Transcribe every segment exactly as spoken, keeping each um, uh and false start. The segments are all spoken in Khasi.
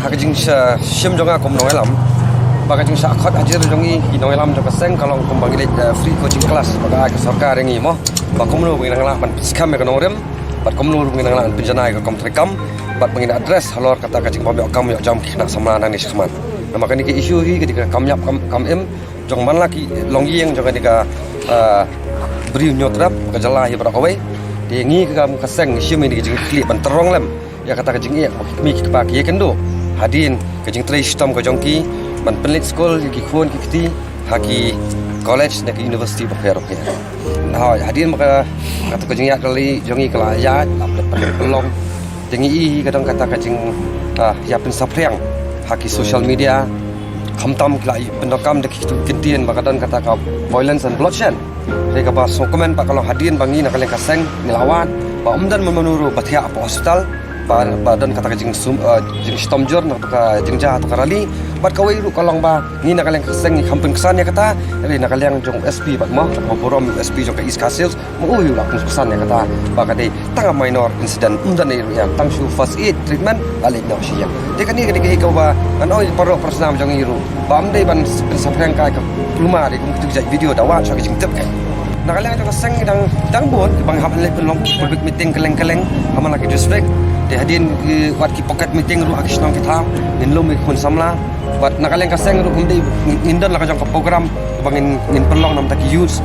Ha ka jingshim jong nga kum nongïalam, ba ka jingshah khot hajar jong ngi ki nongïalam jong ka seng ka long kumba ngi leit, eh, free coaching class ba ka ai ka sorkar ïa ngi mo, ba kumno ba ngi nang lah ban skhem ïa ka nongrim, bad kumno ba ngi nang lah ban pynjanai ka kam treikam, bad ba ngin address halor kata ka jingbym ïoh kam ïoh jam ki khynnah samla nangne shakhmat. Namar kane ka issue hi ka dei ka kam ïap kam, kam im jong man la ki longïing jong kane ka, ah, Bri u Hynñiewtrep, ka jylla hi baroh kawei. Te ngi ka kam ka seng ngi shim ïa ka jingkitkhlieh ban tyrong lem ïa kata ka jingeh ba ki kmie ki kpa ki ïakynduh hadien ka jingtrei shitom ka jong ki ban pynleit skul ïa ki khun ki kti ha ki college ne ki university bapher bapher. Hooid, hadien ba ka, kata ka jingïaid rally jong ngi ka la ïaid, la pynlong. Te ngi i ka don kata ka jing, ah, ïa pynsaphriang ha ki social media. Khamtam ki la i pyndonkam da ki ktien ba ka don kata ka violence and bloodshed. Te kaba sngewkmen ba ka long hadien ba ngi na ka liang ka seng ngi la wad ba ym don mano mano ruh ba thiah hapoh hospital. Ba, ba don kata ka jingsum, eh, jingshitom jur na ka jingjia ha ka rally. Bad kawei ruh ka long ba ngi na ka liang ka seng ngi kham pynksan ïa kata. Hynrei na ka liang jong S P bad mo, ka burom S P jong ka East Khasi Hills, mo u ïa u la pynksan ïa kata ba ka dei tang ka minor incident, ym don ei ruh ïa, tang shu first aid treatment la leit noh sha ïing. Te kane ka dei kaei kaba ngan ong ïa baroh para snam jong ngi ruh ba ym dei ban pynsaphriang kai ka kluma dei kum kito ki jait video da wad sha ka jingtip kai. Na ka liang jong ka seng dang, dang bun kiba ngi hap leit pynlong public meeting kylleng kylleng ha man la ki district. Te hadien ki wad ki pocket meeting ruh ha ki shnong ki thaw, ngin lum ïa ki khun samla. Bad na ka liang ka seng ruh ym dei ngin, ngin don la ka jong ka program ba ngin, ngin pynlong na bynta ki youth.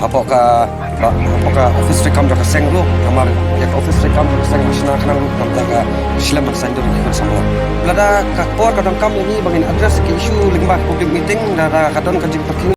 Hapoh ka, ba, hapoh ka office treikam jong ka seng ruh, namar ïa ka office treikam jong ka seng ka shna khnang ruh na bynta ka shlem ban saiñdur ïa ki khun samla. Lada ka por ka donkam ïa ngi ba ngin address ki issue lyngba ka public meeting, lada ka don ka jingpyrkhing